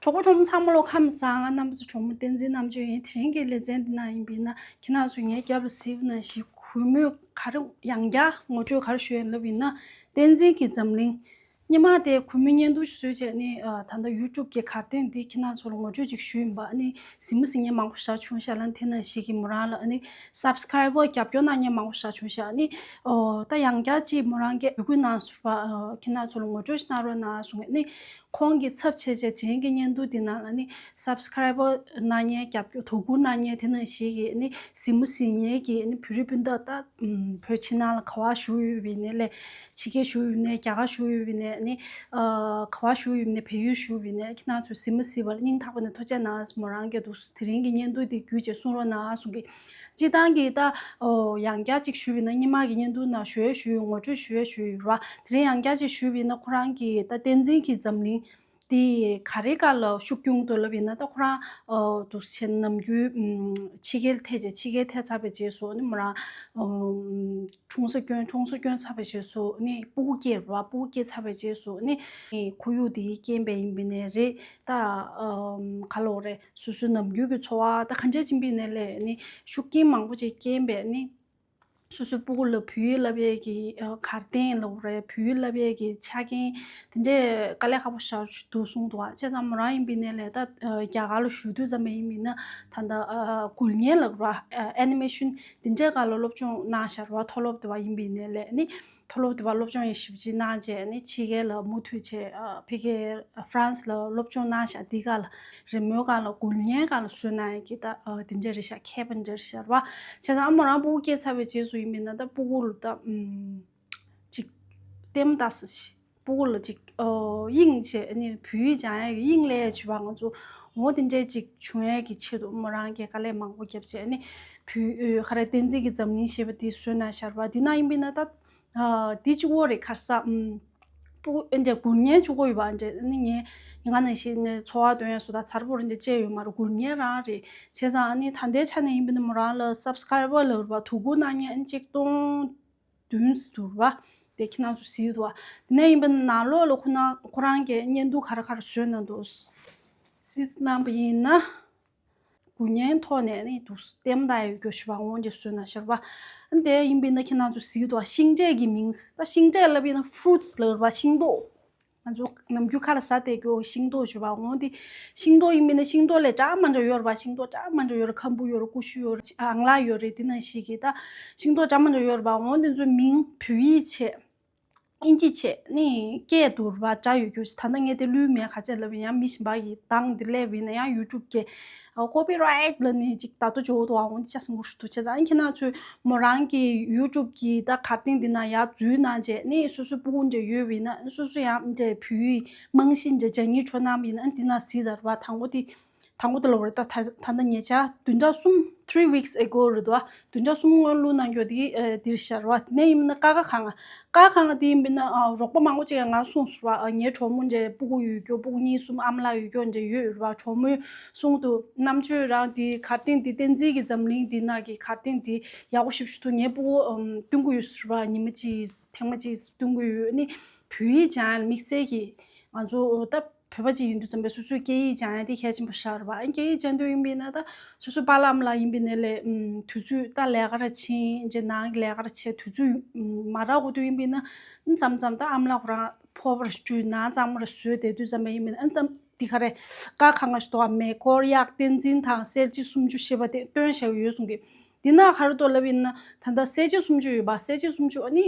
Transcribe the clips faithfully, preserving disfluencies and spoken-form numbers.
གྲོགས་པོ་གྲོགས་མོ་ཚང་མ་ལོ་ཁམས་བཟང་། ང་རྣམ་པ་ཚོ་གྲོགས་མོ་བསྟན་འཛིན་རྣམ་དཔྱོད་ཡིན། དེ་རིང་གི་ལེ་ཚན་འདི་ན་ཡིན་པས་ན། ཁྱེད་རང་ཚོ་ངའི་རྒྱབ་ལ་གཟིགས་པ་ནང་བཞིན་གུས་མོས་ག་རེ་ཡང་བསྐྱར་ངོ་སྤྲོད་ག་རེ་ཞུ་ཡིན་ལབ་ཡིན་ན། བསྟན་འཛིན་གྱི་འཛམ་གླིང་སྔོན་མ་དེ་གུས་མོས་བརྙན་ཐུང་བཟོས་བྱས་ནས། ཨ། ད་ལྟ་ཡུ་ཊུབ་གི་གར་སྟེགས་འདི་ཁྱེད་རང་ཚོ་ལ་ངོ་སྤྲོད་ཅིག་ཞུས་ཡིན་པ། ཨ་ནི་གཟིགས་མོ་གཟིགས་མཁན་མང་པོ་ཞེ་དྲག་བྱུང་ཤག་ལ། དེ་ནང་བཞིན་གྱི་མོ་རང་ལ་ཨ་ནི་སབ་སི་ཀ་རའི་བར་རྒྱབ་སྐྱོར་གནང་མཁན་མང་པོ་ཞེ་དྲག་བྱུང་ཤག་ཨ་ནི། ཨོ། ད་ཡང་བསྐྱར་ཅིག་མོ་རང་གིས་འབོད་སྐུལ་གནང་ཟེར་བ། ཨ། ཁྱེད་རང་ཚོ་ལ་ངོ་སྤྲོད་ཞིག་གནང་རོགས་གནང་གསུངས། ཨ་ནི་ཁོང་གིས་ཚབ་བྱས་བྱས་དེ་རིང་གི་བརྙན་ཐུང་འདི་ནང་ལ་ཨ་ནི་སབ་སི་ཀ་རའི་བར་གནང་མཁན། རྒྱབ་སྐྱོར་དོ་ཁུར་གནང་མཁན་དེ་ནང་བཞིན་གྱི་ཨ་ནི་གཟིགས་མོ་གཟིགས་མཁན་གྱི་ཨ་ནི་བོད་རིགས་སྤུན་ཟླ། ད་ཨམ། བོད་ཕྱི་ནང་ལ་ག་པར་བཞུགས་ཡོད་པ་ཡིན་ནའི་ལས། ཕྱི་རྒྱལ་བཞུགས་ཡོད་ནའི། རྒྱ་གར་བཞུགས་ཡོད་པ་ཡིན་ནའི། ཨ་ནི། ཨ། ག་པར་བཞུགས་ཡོད་ནའི། བལ་ཡུལ་བཞུགས་ཡོད་ནའི། ཁྱེད་རང་ཚོས་གཟིགས་མོ་གཟིགས་པ་ལ་སྙིང་ཐག་པ་ནས་ཐུགས་རྗེ་གནང་། མོ་རང་གིས་འདུག་དེ་རིང་གི་བརྙན་ཐུང་འདི་བརྒྱུད་བྱས་གསུང་རོགས་གནང་གསུང་གི། སྤྱིར་བཏང་གི་ད། ཨོ། ཡང་བསྐྱར་ཅིག་ཞུས་པ་ཡིན་ན། སྔོན་མ་གི་བརྙན་ཐུང་ནང་ཞུ་ཡས་ཞུས་ཡོད། ངོ་སྤྲོད་ཞུ་ཡས་ཞུས་ཡོད་ར། དེ་རིང་ཡང་བསྐྱར་ཅིག་ཞུས་པ་ཡིན་ན། ཁོ་རང་གིས་ད་བསྟན་འཛིན་གྱི་འཛམ་གླིང་འདི་ག་རེ་སྒང་ལ་ཤུགས་རྒྱག་གི་འདུག་ལབ་ཡིན་ན། ད་ཁོ་རང་། ཨོ། འདུག་སེ་ནམ་རྒྱུན། ཨམ། ཕྱི་རྒྱལ་ཐད་བྱས། ཕྱི་རྒྱལ་ཐད་ཚར་བའི་རྗེས་སུ་ཨ་ནི་མོ་རང་། ཨམ། གྲོང་གསེབ་སྐྱོད། གྲོང་གསེབ་སྐྱོད་ཚར་བའི་རྗེས་སུ་ཨ་ནི་སྤུ་གུ་སྐྱེས་ར། སྤུ་གུ་སྐྱེས་ཚར་བའི་རྗེས་སུ་ཨ་ནི་ཁོར་ཡུག་འདིའི་རྐྱེན་པས་ཡིན་པ་ཡིན་ནའི་རེད། ད། ཨམ། ག་ལབ་དགོས་རེད། སོ་སོའི་ནམ་རྒྱུན་གྱི་འཚོ་བ་ད་གང་འདྲ་ཅིག་ཡིན་པ་ཡིན་ནའི་ལས། ཨ་ནི་ཤུགས་རྐྱེན་མང་པོ་ཅིག་རྐྱེན་པས་ཨ་ནི་སོ་སོའི་སྤུ་གུ་ལ་བོད་ཡིག་བསླབ་ཡས་ཀྱི། ཨ། གར་སྟེགས་ལབ་དགོས་རེད། བོད་ཡིག་བསླབ་ཡས་ཀྱི་ཆ་རྐྱེན་དེ་འདྲས་དཀའ་ལས་ཁག་པོ་ཞེ་དྲག་འདུག་གསུངས་འདུག་པ། བྱས་ཙང་མོ་རང་ཡིན་པ་ཡིན་ནའི་ལས། ད། ཨ། རྒྱ་གར་ལ་བཞུགས་དུས་ཙམ་པ་ཡིན་པ་ཡིན་ན། ད་ལྟ། ཨ། འགུལ་བརྙན་ལབ་དགོས་ར། ཨ། ཨེ་ནི་མེ་ཤན་དེ་འདྲས་སྒང་ལ་སློབ་སྦྱོང་གནང་ཤག་ར། མཐོ་སློབ་དེ་པར་ཡིན་པ་ཡིན་ནའི་ལས། ཨ་ནི་མཐོ་སློབ་དེ་པར་སློབ་སྦྱོང་ཡང་ཞེ་པོ་ཅིག་གནང་བྱས། ཨ་ནི་ཕྱི་རྒྱལ་ལ་མུ་མཐུད་བྱས། ཨ། ཕ་གིའི་ཧྥ་རན་སི་ལ་སློབ་སྦྱོང་གནང་ཤག་འདི་སྒང་ལ། རི་མོའི་སྒང་ལ། འགུལ་བརྙན་སྒང་ལ་བཟོས་གནང་ཡས་ཀྱི། ད། ཨ། དེ་འདྲས་རེད་ཤག་མཁས་པ་འདྲ་རེད་ཤག་ར། བྱས་ཙང་ཨ། མོ་རང་སྤུ་གུ་སྐྱེས་ཚར་བའི་རྗེས་སུ་ཡིན་པ་ཡིན་ན། ད་སྤུ་གུ་ལ་ད། ཨམ། ཅིག་ལྟད་མོ་ལྟ་ས་ཞིག་སྤུ་གུ་ལ་ཅིག་ཨོ། དབྱིངས་བྱས། ཨ་ནི་བོད་ཡིག་སྦྱང་ཡས་ཀྱི་དབྱིངས་སླེབས་ཡས་བྱས་པ། ང་ཚོ་འོ་དེ་འདྲས་ཅིག་བྱུང་ཡས་ཀྱི་ཆེད་དུ་མོ་རང་གིས་དཀའ་ལས་མང་པོ་བརྒྱབ་བྱས། ཨ་ནི་བོད། ཨོ། ག་རེ། བསྟན་འཛིན་གྱི་འཛམ་གླིང་ཞེས་པ་དེ་བཟོས་གནང་ཤག་ར། འདི་ནང་ཡིན་པ་ཡིན་ན་ད། ཨ། འདི་གཅིག་པོ་རེད། ག་རེ་ཟ། ཨམ། སྤུ་གུ་འདྲ་འགུལ་བརྙན་གཅིག་པོ་ཡོད་པ་འདྲ། ཨ་ནི་ངས་ང་ནང་བཞིན་ནས་འཚོ་བ་སྟོན་ཡས་སུ་ད་ཚར་པོ་རེད་འདྲ་བྱས་ཡོད་མ་རེད། འགུལ་བརྙན་རང་རེད། བྱས་ཙང་ཨ་ནི་ད་ལྟའི་ཆ་ནས་ཡིན་པ་ཡིན་ན་མོ་རང་ལ་སབ་སི་ཀ་རའི་བར་ལབ་དགོས་རེད་པ། དོ་ཁུར་གནང་མཁན་ཨ་ནི་གཅིག་སྟོང་བདུན་ཙམ་འདུག་ར། དེ་ཁྱེད་རང་ཚོ་གཟིགས་འདུག་པ། དེ་ནས་ཡིན་པ་ཡིན་ན་ནང་ལོགས་ལ་ཁོ་ན་ཁོ་རང་གིས་བརྙན་ཐུང་ག་རེ་ག་རེ་བཟོས་གནང་འདུག་གཟིགས་གནང་པ་ཡིན་ན། འགུལ་བརྙན་ཐོག་ནས་ནི་འདུག་སེ་ལྟད་མོ་ལྟ་ཡས་ཡོད་རྒྱུ་ཞེ་པོ་འོང་འདྲ་བཟོས་གནང་ཤག་ར། ཨ་ནི་དེ་ཡིན་པ་ཡིན་ན་ཁྱེད་རང་ཚོ་གཟིགས་འདུག་པ། ཤིང་འབྲས་ཀྱི་མིང་། ད་ཤིང་འབྲས་ལབ་པ་ཡིན་ན་ཕུ་རུ་ཊི་སི་ལབ་ར། ཤིང་ཏོག་ང་ཚོ་ནམ་རྒྱུན་ཁ་ལ་ཟ་བསྡད་རྒྱུ་ཤིང་ཏོག་ཞེ་པོ་འོང་། དེ་ཤིང་ཏོག་ཡིན་པ་ཡིན་ན་ཤིང་ཏོག་ལ་འདྲ་མི་འདྲ་ཡོད་རེད་པ། ཤིང་ཏོག་འདྲ་མི་འདྲ་ཡོད་རེད། ཁམ་བུ་ཡོད་རེད། ཀུ་ཤུ་ཡོད་རེད། ཨང་ལག་ཡོད་རེད། དེ་ནང་བཞིན་གྱི་ད་ཤིང་ཏོག་འདྲ་མི་འདྲ་ཡོད་རེད་པ། འོ་དེ་ཚོའི་མིང་བོད་ཡིག་བྱས། ཨིན་ཇི་བྱས་ནི་སྐད་དུ་ར་འདྲ་ཡོད་རྒྱུ། ད་ལྟ་ངས་དེ་ལུས་མེད། ག་ཅི་ལབ་ཡང་མི་གཞན་པ་གིས་གདངས་འདི་སླེབས་པ་ཡིན་ན་ཡང་ཡུ་ཊུབ་ཀྱི་ཀོ་པི་རའེ་ཊི་ལབ་ནི་ཅིག་ད་དུང་འཇོག་འདུག་པ། འོ་འདི་ཆ་སེམས་ཁུར་ཞུ་འདུག་བྱས་ཙང་ཨ་ནི་ཁྱེད་རང་ཚོས་མོ་རང་གི་ཡུ་ཊུབ་ཀྱི་ད་གར་སྟེགས་འདི་ནང་ཡར་འཛུལ་གནང་བྱས་ནི། སོ་སོའི་སྤུ་གུ་འདྲ་ཡོད་པ་ཡིན་ན། སོ་སོ་ཡང་འདྲ་བོད་ཡིག་རྨང་གཞི་འདྲ་སྦྱང་སྙིང་བྲོ་གནང་བ་ཡིན་ན། ཨ་ནི་འདི་ནང་གཟིགས་དང་ར། དང་པོ་དེ། དང་པོ་དེ་ལབ་དགོས་རེད། ད་ད་ད་ལྟ་ཉེ་ཆར་བདུན་ཕྲག་གསུམ། three weeks ago རེད་འདུག་པ། བདུན་ཕྲག་གསུམ་སྔོན་བླུགས་གནང་རྒྱུ་དེ། ཨ། འདིར་ཤར་བ། དེ་ནས་ཡིན་ན་ཀ་ཁ་གང་། ཀ་ཁ་གང་དེ་ཡིན་པ་ཡིན་ན། ཨ། རོགས་པ་མང་པོ་ཅིག་གིས་ང་གསུངས་སོང་ར། ཨ། ངའི་གྲོགས་མོ་འདྲ་སྤུ་གུ་ཡོད་རྒྱུ། སྤུ་གུ་གཉིས་གསུམ་ཨ་མ་ལགས་ཡོད་རྒྱུ་འདྲ་ཡོད་ཡོད་ར། གྲོགས་མོས་གསུངས་འདུག་རྣམ་དཔྱོད་རང་དེ་གར་སྟེགས་དེ། བསྟན་འཛིན་གྱི་འཛམ་གླིང་འདི་ནང་གི་གར་སྟེགས་དེ་ཡག་པོ་ཞེ་པོ་ཞིག་འདུག་ངའི་སྤུ་གུ། ཨམ། སྟོན་གྱི་ཡོད་ཟེར་བ། ཉི་མ་གཅིག་ཐེངས་མ་གཅིག་སྟོན་གྱི་ཡོད། ཨ་ནི་བོད་ཡིག་སྦྱང་ཡ་དམིགས་བསལ་གྱི་ང་ཚོ་ད་བོད་པ་ཅིག་ཡིན་དུས་ཙམ་པས་སོ་སོའི་སྐད་ཡིག་སྦྱང་ཡ་དེ་གལ་ཆེན་པོ་ཞིག་རེད་པ། ཨ། སྐད་ཡིག་སྦྱང་དུས་ཡིན་པ་ཡིན་ན། ད་སོ་སོའི་པཱ་ལགས་ཨ་མ་ལགས་ཡིན་པ་ཡིན་ནའི་ལས། ཨམ། དུས་ཚོད་ད་ལས་ཀ་ར་ཕྱིན་བྱས། ནང་གི་ལས་ཀ་ར་བྱས། དུས་ཚོད་མ་རག་གོ་དུས་ཡིན་པ་ཡིན་ན། ཨ། མཚམས་མཚམས་ད་ཨ་མ་ལགས་ཁོ་རང་ཕོར་པ་ར་བཅུ་ནང་གཙང་མ་ར་བཟོས་བསྡད་དུས་ཙམ་པ་ཡིན་པ་ཡིན་ན། ཨ། ད་འདི་ག་རེ། ཀ་ཁ་གང་ཞིག་འདུག་པ། མེ་འཁོར་གཡག་བསྟན་འཛིན་དང་གསལ་བྱེད་སུམ་ཅུ་ཞེས་པ་དེ་སྟོན་བཞག་གི་ཡོད་གསུང་གི། འདི་ན་ག་རེ་འདུག་ལབ་ཡིན་ན། ད་ལྟ་གསལ་བྱེད་སུམ་ཅུ་ཡོད་པ། གསལ་བྱེད་སུམ་ཅུ། ཨ་ནི་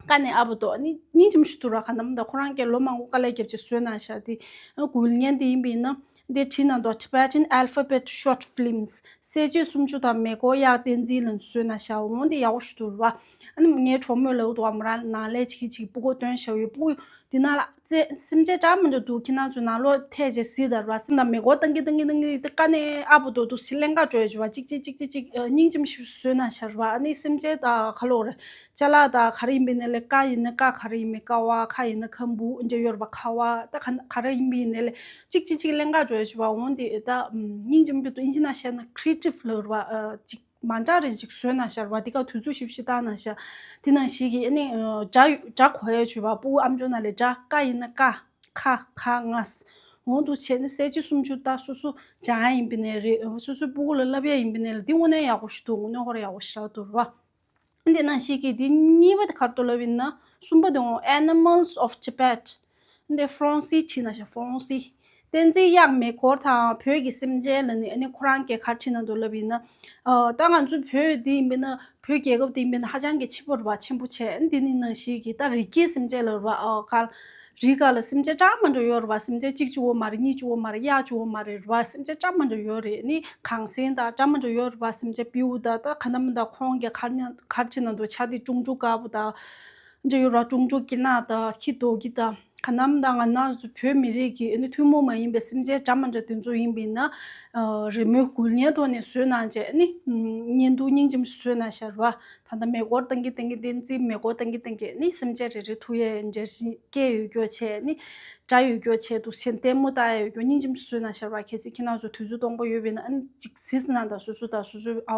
ཀ་ནས་ཨ་བར་དུ། ཨ་ནི་སྙིང་རྗེ་མོ་ཞིག་འདུག་ར། ག་ནམ་ད་ཁོ་རང་གིས་ལོ་མང་པོ་དཀའ་ལས་བརྒྱབ་བྱས་བཟོས་གནང་ཤག་དེ། ཨ། འགུལ་བརྙན་དེ་ཡིན་པ་ཡིན་ན། འདི་བྲིས་གནང་འདུག Tibetan Alphabet Short Films། གསལ་བྱེད་སུམ་ཅུ་དང་མེ་འཁོར་གཡག་བསྟན་འཛིན་ལ་བཟོས་གནང་ཤག་འོ་འདི་ཡག་པོ་ཞིག་འདུག་ར། ཨ་ནི་ངའི་གྲོགས་མོས་ལབ་འདུག་པ། མོ་རང་ནང་ལས་ཅིག་ཅིག་སྤུ་གུ་སྟོན་བཞག་ཡོད། སྤུ་གུ་འདི་ནང་ལ་རྩེ་སེམས་ཅན་འདྲ་མི་འདྲ་འདུག་ཁྱེད་རང་ཚོ་ནང་ལོགས་ཐད་བྱས་གཟིགས་དང་ར། སེམས་ནང་མེ་འཁོར་བཏང་གི་བཏང་གི་བཏང་གི་དེ་ཀ་ནས་ཨ་བར་དུ་འདུག་སེ་ཀླན་ཀ་འགྲོ་ཡ་བྱས་པ། གཅིག་གཅིག་གཅིག་གཅིག་གཅིག་ཨ། སྙིང་རྗེ་མོ་ཞིག་བཟོས་གནང་ཤག་ར། ཨ་ནི་སེམས་ཅན་ད་ག་ལབ་དགོས་རེད། ཅ་ལག་ད་ག་རེ་ཡིན་པ་ཡིན་ནའི་ལས། ཀ་ཡིན་ན་ཀ། ག་རེ་ཡིན་མིན་ཀ་བ། ཁ་ཡིན་ན་ཁམ་བུ་འདྲ་ཡོད་རེད་པ། ཁ་བ། ད་ག་ག་རེ་ཡིན་པ་ཡིན་ནའི་ལས། གཅིག་གཅིག་གཅིག་ཀླན་ཀ་འགྲོ་ཡ་བྱས་པ། འོ་འདི་ད་སྙིང་རྗེ་མོ་འདུག་ཨིན་ཇི་ནང་བཤད་ན་creative ལབ་རེད་པ། ཨ། གཅིག་མ་འདྲ་རེ་ཅིག་བཟོས་གནང་ཤག་ར། དེ་ག་དུས་ཚོད་ཞིབ་ཞིབ་བཏང་གནང་ཤག་དེ་ནང་བཞིན་གྱི་ཨ་ནི་སྒྲ་སྒྲ་གོ་ཡ་བྱས་པ། སྤུ་གུ་ཨམ་ཅོག་ནང་ལ་སྒྲ། ཀ་ཡིན་ན་ཀ། ཁ། ག། ང་ འོང་འདུག་བྱས་ནས་གསལ་བྱེད་སུམ་ཅུ་ད་སོ་སོ་སྦྱང་ཡ་ཡིན་པ་ནས་རེད། སོ་སོའི་སྤུ་གུ་ལ་བསླབ་ཡ་ཡིན་པ་ནས་ལ་འདི་དངོས་གནས་ཡག་པོ་ཞིག་འདུག་དངོས་གནས་ཁོ་རང་ཡག་པོ་ཞེ་དྲག་འདུག་རེད་བ། འདི་ནང་བཞིན་གྱི་འདི་གཉིས་པ་དེ་ག་རེ་འདུག་ལབ་ཡིན་ན། གསུམ་པ་དེ་འོང་Animals of Tibet། འདི་ཧྥ་རན་སི་བྲིས་ན་ཤག་ཧྥ་རན་སི། བསྟན་འཛིན་གཡང་མེ་འཁོར་དང་བོད་ཀྱི་སེམས་ཅན་ལ་ནི་ཨ་ནི་ཁོ་རང་གིས་ག་རེ་བྲིས་ན་འདུག་ལབ་ཡིན་ན། ཨ་ད་ང་ཚོ་བོད་འདི་ཡིན་པ་ན་བོད་རྒྱལ་ཁབ་འདི་ཡིན་པ་ན་ཧ་ཅང་གི་ཆེན་པོ་རེད་བ། ཆེན་པོ་བྱས་འདི་ནི་ནང་བཞིན་གྱི་ད་རི་སྐྱེས་སེམས་ཅན་ལ་རེད་བ། ཨ་ག་རི་སྒང་ལ་སེམས་ཅན་འདྲ་མི་འདྲ་ཡོད་རེད་བ། སེམས་ཅན་གཅིག་གཅིག་པོ་མ་རེད། གཉིས་གཅིག་པོ་མ་རེད། གཡག་གཅིག་པོ་མ་རེད་རེད་བ། སེམས་ཅན་འདྲ་མི་འདྲ་ཡོད་རེད། ནི་གངས་སེང་དང་འདྲ་མི་འདྲ་ཡོད་རེད་བ། སེམས་ཅན་སྤྲེའུ་དང་ད་ག་ན་མི་ད་ཁོང་གིས་ག་རེ་ག་རེ་བྱས་ན་འདུག་ཆ་དེ་ཀྲུང་ཀྲུང་དཀར་པོ་དང་འདྲ་ཡོད་རེད་བ། ཀྲུང་ཀྲུང་སྐེ་ནག་དང་ཁྱི་རྡོ་ཀི་དང་ག་ན་མི་ད་ང་ན་ཚོ་བོད་མི་རིགས་ཀྱི་ཨ་ནི་ཐུན་མོང་མ་ཡིན་པའི་སེམས་ཅན་འདྲ་མི་འདྲ་དེ་ཚོ་ཡིན་པ་ཡིན་ན། ཨ་རི་མོའི་འགུལ་བརྙན་ཐོག་ནས་བཟོས་གནང་བྱས་ཨ་ནི་བརྙན་ཐུང་སྙིང་རྗེ་མོ་ཞིག་བཟོས་གནང་ཤག་རེད་བ། ད་ལྟ་མེ་འཁོར་བཏང་གི་བཏང་གི་བསྟན་འཛིན་མེ་འཁོར་བཏང་གི་བཏང་གི་ནི་སེམས་ཅན་རེ་རེ་ཐུག་ཡས་འདྲ་ཞིག་སྐད་ཡོད་སྐྱོ་བྱས་ནི་སྒྲ་ཡོད་སྐྱོ་བྱས་འདུག་ཟེར་ལྟད་མོ་ལྟ་ཡས་ཡོད་སྐྱོ་སྙིང་རྗེ་མོ་ཞིག་བཟོས་གནང་ཤག་རེད་བ། གལ་སྲིད་ཁྱེད་རང་ཚོ་དུས་ཚོད་སྟོང་པ་ཡོད་པ་ཡིན་ན་ཨ་ནི་ཅིག་གཟིགས་གནང་དང་། སོ་སོ་དང་སོ་སོའི་ཨ་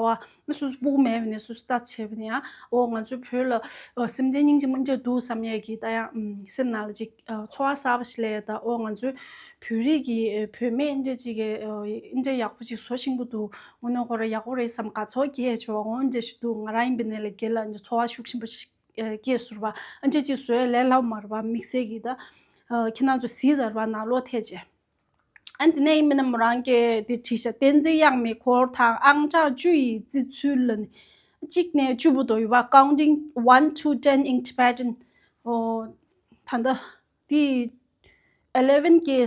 བ། སོ་སོ་སྤུ་གུ་མེད་པ་ནས་སོ་སོ་ལྟ་བྱས་པ་ནས་ཡང་། ཨོ་ང་ཚོའི་བོད་ལ་ཨོ་སེམས་ཅན་སྙིང་རྗེ་མོ་འདྲ་འདུག་བསམ་ཡས་ཀྱི་ད་ཡང་ཨམ་སེམས་ནང་ལ་ཅིག་ཨ་ཚོར་བ་གསར་པ་ཞིག་སླེབས་ཡས། ད་ཨོ་ང་ཚོའི་བོད་རིགས་ཀྱི་ཨ་བུད་མེད་འདྲ་ཅིག་གིས་ཨོ་འདྲ་ཡག་པོ་ཅིག་བཟོ་ཤེས་ཀྱི་འདུག་དངོས་གནས་ཁོ་རང་ཡག་པོ་རེད་བསམ། དགའ་ཚོར་སྐྱེས་བྱུང་བ། འོ་འདྲ་ཞིག་འདུག་ང་རང་ཡིན་པ་ནས་ལ་སྒེར་ལ་ཚོར་བ་ཤུགས་ཆེན་པོ་ཞིག་ཨ་སྐྱེས་སོང་རེད་བ། ཨ་འདྲ་ཅིག་བཟོ་ཡས་ལས་སླ་པོ་མ་རེད་བ། དམིགས་བསལ་གྱི་ད་ཨ་ཁྱེད་རང་ཚོ་གཟིགས་དང་རེད་བ། ནང་ལོགས་ཐད་བྱས། ཨ་འདི་ནས་ཡིན་མིན་ན་མོ་རང་གིས་འདི་བྲིས་ཤག་བསྟན་འཛིན་གཡང་མེ་འཁོར་དང་ཨང་གྲངས་བཅུ་ཡི་བརྩི་ཚུལ་ལ་ནི། གཅིག་ནས་བཅུ་བར་དུ་ཡོད་པ། Counting one to ten in Tibetan། ཨོ་ད་ལྟ་འདི་eleven གི་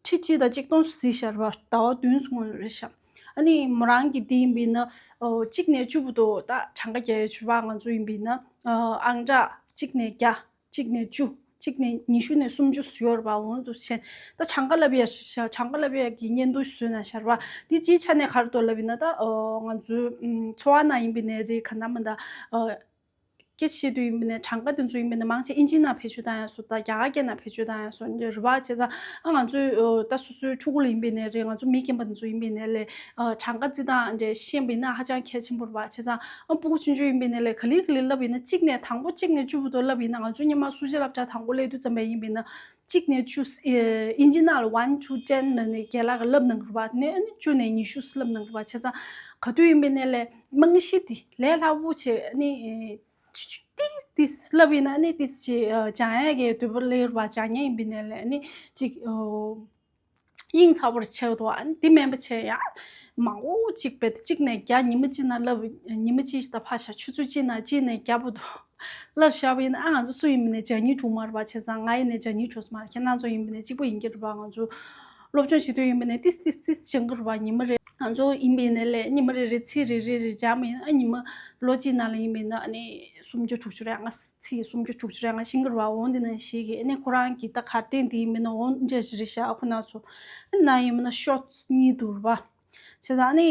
ཁྲི་གཅིག་དང་གཅིག་སྟོང་ཟིན་ཤག་རེད་བ། ཟླ་བ་བདུན་སྔོན་རེད་ཤག་ཨ་ནི་མོ་རང་གིས་འདི་ཡིན་པ་ཡིན་ན་ཨོ་གཅིག་ནས་བཅུ་བར་དུ་ད་གྲངས་ཀ་རྒྱག་ཡས་བྱུས་པ། ང་ཚོ་ཡིན་པ་ཡིན་ན་ཨོ་ཨང་གྲངས་གཅིག་ནས་བརྒྱ། གཅིག་ནས་བཅུ། གཅིག་ནས་ཉི་ཤུ་ནས་སུམ་ཅུ་ཡོད་རེད་པ། འོ་འདུག་བྱས་ད་གྲངས་ཀ་ལབ་ཡ་ཤ་གྲངས་ཀ་ལབ་ཡ་གི་བརྙན་ཐུང་ཞིག་བཟོས་གནང་ཤག་རེད་པ། འདི་སྤྱིའི་ཆ་ནས་ག་རེ་འདུག་ལབ་ཡིན་ན་ད་ཨོ་ང་ཚོའི་ཨམ་འཚོ་བ་ནང་ཡིན་པ་ཡིན་ནའི་རེད། ག་ན་མ་ད་ཨོ་སྐད་ཆ་བཤད་དུས་ཡིན་པ་ཡིན་ནའི་གྲངས་ཀ་དེ་ཚོ་ཡིན་པ་ཡིན་ནའི་མང་ཆེ་ཨིན་ཇི་ནང་བེད་སྤྱོད་བཏང་ཡ་སོགས་དང་རྒྱ་གར་སྐད་ནང་བེད་སྤྱོད་བཏང་ཡ་སོགས་འདི་རེད་པ། བྱས་ཙང་ཨ་ང་ཚོའི་ཨོ་ད་སོ་སོའི་ཕྲུ་གུ་ལ་ཡིན་པ་ཡིན་ནའི་རེད། ང་ཚོ་མི་རྒན་པ་དེ་ཚོ་ཡིན་པ་ཡིན་ནའི་ལས་ཨོ་གྲངས་ཀ་རྩི་སྟངས་འདྲ་ཤེས་པ་ཡིན་ན་ཧ་ཅང་གལ་ཆེན་པོ་རེད་པ། བྱས་ཙང་ཨ་སྤུ་གུ་ཆུང་ཆུང་ཡིན་པ་ཡིན་ནའི་ལས་ག་ལེ་ག་ལེ་ལབ་ཡིན་ན། གཅིག་ནས་དང་པོ་གཅིག་ནས་བཅུ་བར་དུ་ལབ་ཡིན་ན། ང་ཚོ་སྔོན་མ་སུ་ཇི་སློབ་གྲྭ་དང་པོ་སླེབས་དུས་ཙམ་པ་ཡིན་པ་ཡིན་ན། གཅིག་ནས་བཅུ། ཨིན་ཇི་ནང་ལ་one to ten ལབ་ནས་རྒན་ལགས་ཀྱིས་ལབ་གནང་གི་རེད་པ། ནས་ཨ་ནི་བཅུ་ནས་ཉི་ཤུ་ལབ་གནང་གི་རེད་པ། བྱས་ཙང་ག་དུས་ཡིན་པ་ཡིན་ནའི་ལས་རྨང་གཞི་དེ་ལས་སླ་པོ་བྱས། ཨ་ནི་ཏིས་ཏིས་ལབ་ཡིན་ན་ཨ་ནི་ཏིས་ཅིག་སྦྱང་ཡས་ཀྱི་འདོད་པ་སླེབས་རེད་པ། སྦྱང་མཁན་ཡིན་པ་ཡིན་ནའི་ལས་ཨ་ནི་ཅིག་ཨོ། དབྱིངས་ཚ་པོར་ཆགས་འདུག་ཨ་ནི་འདི་མིན་པ་བྱས་ཡ། མང་པོ་གཅིག་བེད་གཅིག་ནས་བརྒྱ། ཉི་མ་གཅིག་ནང་ལབ། ཉི་མ་གཅིག་ད་ཕར་བཞག་ཆུ་ཚོད་གཅིག་ནང་གཅིག་ནས་བརྒྱ་བར་དུ་ལབ་བཞག་པ་ཡིན་ན། ཨ་ང་ཚོ་སུ་ཡིན་པ་ཡིན་ནའི་སྦྱང་སྙིང་བྲོ་མ་རེད་པ། བྱས་ཙང་ང་ཡིན་ནའི་སྦྱང་སྙིང་བྲོ་མ་རེད། ཁྱེད་རང་ཚོ་ཡིན་པ་ཡིན་ནའི་གཅིག་པ་ཡིན་གྱི་རེད་པ། ང་ཚོ་སློབ་སྦྱོང་བྱེད་དུས་ཡིན་པ་ཡིན་ནའི་ཏིས་ཏིས་ཏིས་སྦྱང་གི་རེད་པ། ཉི་མ་རེ། ང་ཚོ་ཡིན་པ་ཡིན་ནའི་ལས་ཉི་མ་རེ་རེ་ཚིག་རེ་རེ་རེ་སྦྱངས་པ་ཡིན་ན། ཨ་ཉི་མ་ལོ་གཅིག་ནང་ལ་ཡིན་པ་ཡིན་ན་ཨ་ནི་སུམ་བརྒྱ་དྲུག་ཅུ་རེ་ལྔ། ཚིག་སུམ་བརྒྱ་དྲུག་ཅུ་རེ་ལྔ་ཤེས་ཀྱི་རེད་པ། འོ་འདི་ནང་བཞིན་གྱི་ཨ་ནི་ཁོ་རང་གི་ད་གར་སྟེགས་འདི་ཡིན་པ་ཡིན་ན་འོ་འདྲ་ཞིག་རེད་ཤག་ཁོ་ན་ཚོ་ཨ་ནི་ན་ཡིན་པ་ཡིན་ན་ཤོ་ཊི་གཉིས་འདུག་རེད་པ། བྱས་ཙང་ཨ་ནི་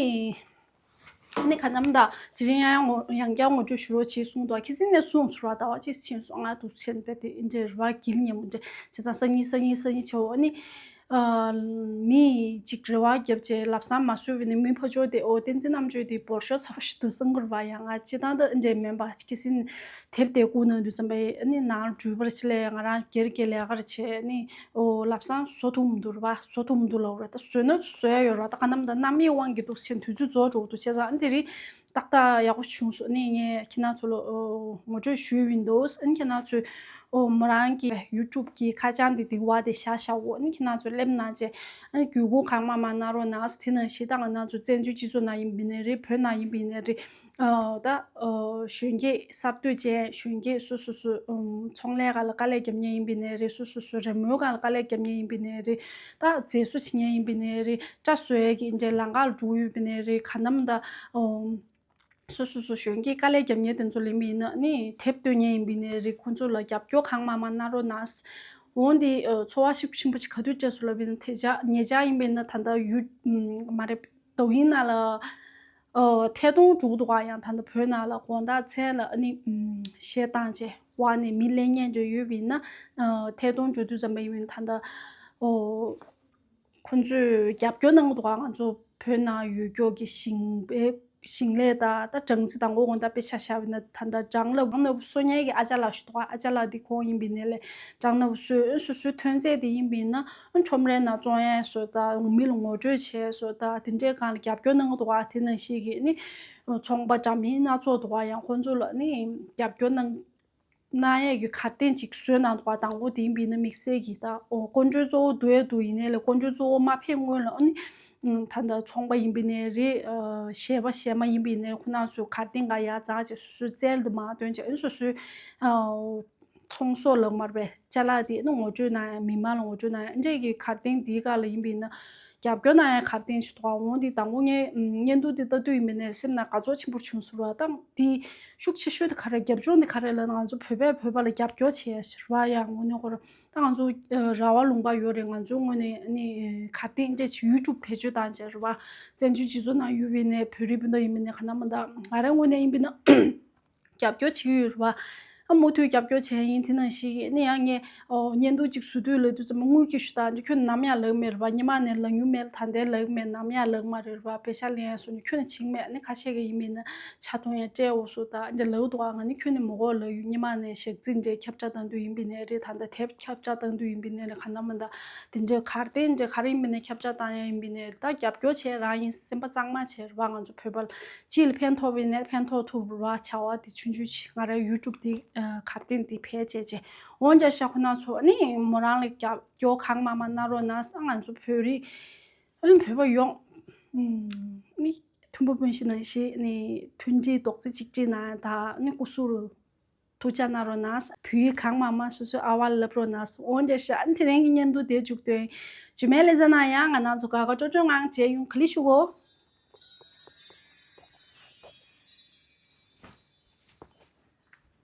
ཨ་ནི་ག་ནམ་ད་དེ་རིང་ཡང་ཡང་བསྐྱར་ངོ་སྤྲོད་ཞུ་རོགས་བྱེད་གསུངས་འདུག་ཁྱི་སེང་ནས་གསུངས་སོང་ར། ཟླ་བ་གཅིག་ཕྱིན་སོང་། ང་འདུག་ཕྱིན་པས་དེ་འདྲའི་རེ་བ་གིལ་ཉན་པོ་འདྲ། བྱས་ཙང་སང་ཉིན་སང་ཉིན་སང་ཉིན་བྱེད་འོ། ཨ་ནི་ཨ་མི་གཅིག་རེ་བ་བརྒྱབ་བྱས་ལམ་སང་མ་བཟོས་པ་ཡིན་ན་མི་ཕར་ཕྱོགས་དེ་ཨོ་བསྟན་འཛིན་རྣམ་དཔྱོད་དེ་བོར་ཤོག་ཚ་པོ་ཞིག་འདུག་བསམ་གྱི་རེད་པ། ཡང་ང་སྤྱིར་བཏང་ད་འདྲ་མིན་པ། ཁྱི་སེང་དེབ་དེ་བསྐུར་གནང་དུས་ཙམ་པ་ཨ་ནི་ནང་འགྲུལ་པར་ཕྱིན་ལས་ང་རང་སྒེར་གྱི་ལས་ཀར་བྱས། ཨ་ནི་ཨོ་ལམ་སང་བཟོ་ཐུབ་མི་འདུག་རེད་པ། བཟོ་ཐུབ་མི་འདུག་ལབ་རེད། ད་བཟོས་ན་བཟོ་ཡ་ཡོད་རེད་པ། ད་ག་ནམ་ད་རྣམ་གཡེང་དབང་གིས་འདུག་ཕྱིན་དུས་ཚོད་རྫོགས་འགྲོ་གི་འདུག་བྱས་ཙང་ཨ་ནི་དེ་རིང་ཏག་ཏག་ཡག་པོ་བྱུང་སོང་། ཨ་ནི་ངས་ཁྱེད་རང་ཚོ་ལ་ཨོ་ངོ་སྤྲོད་ཞུས་པ་ཡིན་འདུག་ཨ་ནི་ཁྱེད་རང་ཚོས་ཨོ་མོ་རང་གི་ཡུ་ཊུབ་གི་ཁ་བྱང་དེ་དེ་བ་དེ་བཞག་བཞག་འོ། ཨ་ནི་ཁྱེད་རང་ཚོས་སླེབས་གནང་བྱས་ཨ་ནི་བརྒྱུད་སྐུར་གང་མང་མང་གནང་རོགས་གནང་། དེ་ནང་བཞིན་ད་ང་རང་ཚོ་བཙན་བྱོལ་སྤྱི་ཚོགས་ནང་ཡིན་པ་ཡིན་ནའི་རེད། བོད་ནང་ཡིན་པ་ཡིན་ནའི་རེད། ཨོ་ད་ཨོ་གཞོན་སྐྱེས་གསར་གཏོད་ཅན་གཞོན་སྐྱེས་སོ་སོ་སོ་ཨུམ་ཚོང་ལས་སྒང་ལ་དཀའ་ལས་རྒྱབ་མཁན་ཡིན་པ་ཡིན་ནའི་རེད། སོ་སོ་སོ་རི་མོའི་སྒང་ལ་དཀའ་ལས་རྒྱབ་མཁན་ཡིན་པ་ཡིན་ནའི་རེད། ད་མཛེས་བཟོ་བྱེད་མཁན་ཡིན་པ་ཡིན་ནའི་རེད། སྐྲ་བཟོ་ཡས་ཀྱི་འདྲའི་ལམ་ཁ་ལ་འགྲོ་ཡོད་པ་ཡིན་ནའི་རེད། ག་ནམ་ད་ཨོ་སོ་སོ་སོ་གཞོན་སྐྱེས་དཀའ་ལས་རྒྱབ་མཁན་དེ་ཚོ་ལ་ཡིན་པ་ཡིན་ན་ནི་དེབ་སྟོན་མཁན་ཡིན་པ་ཡིན་ནའི་རེད། ཁོང་ཚོ་ལ་རྒྱབ་སྐྱོར་གང་མང་མང་གནང་རོགས་གནང་། འོ་འདི་ཨོ་ཚོར་བ་ཤུགས་ཆེན་པོ་ཞིག་ག་དུས་སྤྲད་སོང་ལབ་ཡིན་ན། དེ་ཅག་ཉེ་ཆར་ཡིན་པ་ཡིན་ན་ད་ལྟ་ཡུ་ཨུམ་མ་རེད། དོ་དབྱིངས་ནང་ལ་ཨོ་ཐད་གཏོང་འགྲོ་གི་འདུག་ག་ཡང་ད་ལྟ་བོད་ནང་ལ་དགོང་དག་མཚན་ལ་ཨ་ནི་ཨུམ་གཞས་བཏང་བྱས་འོག་ནས་མི་ལེན་མཁན་ཚོ་ཡོད་པ་ཡིན་ན། ཨོ་ཐད་གཏོང་འགྲོ་དུས་ཙམ་པ་ཡིན་པ་ཡིན་ན་ད་ལྟ་ཨོ་ཁོང་ཚོས་རྒྱབ་སྐྱོར་གནང་གི་འདུག་ག་ང་ཚོ་བོད་ནང་ཡོད་སྐྱོ་གི་ཞིང་པའི་ ཞིང་ལས་དང་ད་སྦྲང་རྩི་དང་འོ་འོ་ད་དཔེ་ཆ་བཞག་པ་ན་ད་ད་སྦྲང་ནག་སྦྲང་ནག་པོ་གསོ་མཁན་གྱི་ཨ་ཅག་ལགས་ཤིག་འདུག་ཨ་ཅག་ལགས་འདི་ཁོང་ཡིན་པ་ཡིན་ནའི་ལས་སྦྲང་ནག་པོ་གསོ་སོ་སོའི་ཐོན་རྫས་དེ་ཡིན་པ་ཡིན་ན་ཁྲོམ་རའི་ནང་བཙོང་ཡས་བཟོ་ད་མི་ལ་ངོ་སྤྲོད་བྱས་བཟོ་ད་དེ་འདྲའི་སྒང་ལ་རྒྱབ་སྐྱོར་གནང་གི་འདུག་ཨ་དེ་ནང་བཞིན་གྱི་ནི་ཚོང་པ་འདྲ་མིན་སྣ་ཚོགས་འདུག་ཨ་ཡང་ཁོང་ཚོ་ལ་ནི་རྒྱབ་སྐྱོར་གནང་གནང་ཡས་ཀྱི་གར་སྟེགས་ཅིག་བཟོས་གནང་འདུག་པ། དང་པོ་དེ་ཡིན་པ་ཡིན་ན་དམིགས་བསལ་གྱི་ད་ཨོ་སྐུ་མགྲོན་གཙོ་བོ་བསྡུ་ཡས་འདུག་ཡིན་ནའི་ལས་སྐུ་མགྲོན་གཙོ་བོ་མ་ཕེབས་སྔོན་ལ་ཨ་ནི་ད་ལྟ་ཚོང་པ་ཡིན་པ་ཡིན་ནའི་རེད། གཞས་པ་གཞས་མ་ཡིན་པ་ཡིན་ནའི་ཁོ་རང་ཚོའི་གར་སྟེགས་འགའ་ཡར་འཛེགས་བྱས་སོ་སོའི་རྩལ་དུ་མར་སྟོན་བྱས་ཨ་ནི་སོ་སོའི་ཚོང་ཟོག་ལག་དམར་བའི་ཅ་ལག་དེ་ཨ་ནི་ངོ་སྤྲོད་གནང་ཡས་མི་མང་ལ་ངོ་སྤྲོད་གནང་ཡས་འདྲས་ཀྱི་གར་སྟེགས་འདིའི་སྒང་ལ་ཡིན་པ་ཡིན་ན། རྒྱབ་སྐྱོར་གནང་ཡ་གར་སྟེགས་ཤིག་འདུག་ག་འོང་འདི་དང་པོ་ངས་བརྙན་ཐུང་འདི་ལྟ་དུས་ཡིན་པ་ནས་སེམས་ནང་དགའ་ཚོར་ཆེན་པོ་བྱུང་སོང་བ་དང་འདི་ཤུགས་ཆེ་ཤོས་དེ་ག་རེ་རྒྱབ་ལྗོངས་དེ་ག་རེ་ལབ་ན་ང་ཚོ་བོད་པས་བོད་པ་ལ་རྒྱབ་སྐྱོར་བྱེད་ཡ་ཞིག་རེད་བ། ཡང་དངོས་གནས་ཁོ་རང་ད་ང་ཚོ་ར་བ་ལུང་པ་ཡོད་རེད། ང་ཚོའི་ངོས་ནས་ནི་གར་སྟེགས་འདྲ་ཞིག་ཡུ་ཊུབ་བེད་སྤྱོད་བཏང་བྱས་རེད་བ། བཙན་བྱོལ་སྤྱི་ཚོགས་ནང་ཡོད་པ་ཡིན་ནའི་བོད་རིགས་སྤུན་ཟླ་ཡིན་པ་ནས་ག་ན་མ་ད་ང་རའི་ངོས་ནས་ཡིན་པ་ན། རྒྱབ་སྐྱོར་བྱེད་ཀྱི་ཡོད་རེད་བ། ཨ་མུ་མཐུད་རྒྱབ་སྐྱོར་བྱས་ཡིན། དེ་ནང་བཞིན་ནི་ཡང་ངས་ཨོ་བརྙན་ཐུང་གཅིག་བཟོ་དུས་ལབ་དུས་ཙམ་པ་དངུལ་གྱི་ཞུ་དག་ཁྱོད་ནམ་ཡང་ལབ་མེད་རེད་བ། སྔོན་མ་ནས་ལབ་མྱོང་མེད། ད་ལྟའི་ལབ་མེད། ནམ་ཡང་ལབ་མ་རེད་བ། པེ་ཤག་ལེན་ཡ་སོགས་ནི་ཁྱོད་ནས་བྱིང་མེད། ནི་ཁ་ཤས་ཀྱི་ཡིན་མིན་ན་ཆ་མཐོང་ཡ་སྤྲད་འོ་སོ་ད་འདྲ་ལབ་འདུག་ཨ་ང་ནི་ཁྱོད་ནས་མི་གོ་ལབ་ཡོད། སྔོན་མ་ནས་ཞག་རྩི་འདྲའི་ཁྱབ་བསྒྲགས་བཏང་དུས་ཡིན་པ་ནས་རེད། ད་ལྟ་དེབ་ཁྱབ་བསྒྲགས་བཏང་དུས་ཡིན་པ་ནས་རེད། ག་ན་མ་ད་དེ་འདྲའི་གར་སྟེགས་འདྲའི་ག་རེ་ཡིན་པ་ནས་ཁྱབ་བསྒྲགས་བཏང་ཡ་ཡིན་པ་ནས་རེད། ད་རྒྱབ་སྐྱོར་བྱས་རང་ཡིན་སེམས་པ་གཙང་མ་བྱས་རེད་བ། ང་ཚོ་བོད་པ་ལ། ཅི་ལ་ཕན་ཐོགས་པའི་ནས་ཕན་ཐོགས་ཐུབ་ར་བྱ་བ་དེ་ཆུང་ཆུང་ཞིག་ང་རའི་ཡུ་ཊུབ་དེ་གར་སྟེགས་དེ་ཕལ་ཆེར་ཆེ་འོན་ཀྱང་ཤ་ཁོ་ན་ཚོ་ནི་མོ་རང་ལ་རྒྱབ་སྐྱོར་གང་མང་མང་གནང་རོགས་གནང་། ང་ཚོ་བོད་རིགས་ཨ་ནི་བོད་པ་ཡོངས་ནི་མཐུན་པོ་སྤུན་བཞི་ནང་བཞིན་ནི་མཐུན་སྒྲིལ་རྡོག་རྩ་གཅིག་སྒྲིལ་གནང་ཡ་ད་ནི་སྐུ་གཟུགས་ཐུགས་ཅག་གནང་རོགས་གནང་། བོད་ཡིག་གང་མང་མང་སོ་སོའི་ཨ་བ་ལབ་རོགས་གནང་། འོན་ཀྱང་ཤ་ཨ་ནི་དེ་རིང་གི་བརྙན་ཐུང་དེ་མཇུག་སྟོན། རྗེས་མའི་ལེ་ཚན་ནང་ཡང་ང་རང་ཚོ་དགའ་དགའ་སྤྲོ་སྤྲོའི་ངང་མཇལ་ཡོང་། ག་ལེ་ཞུ་གོ།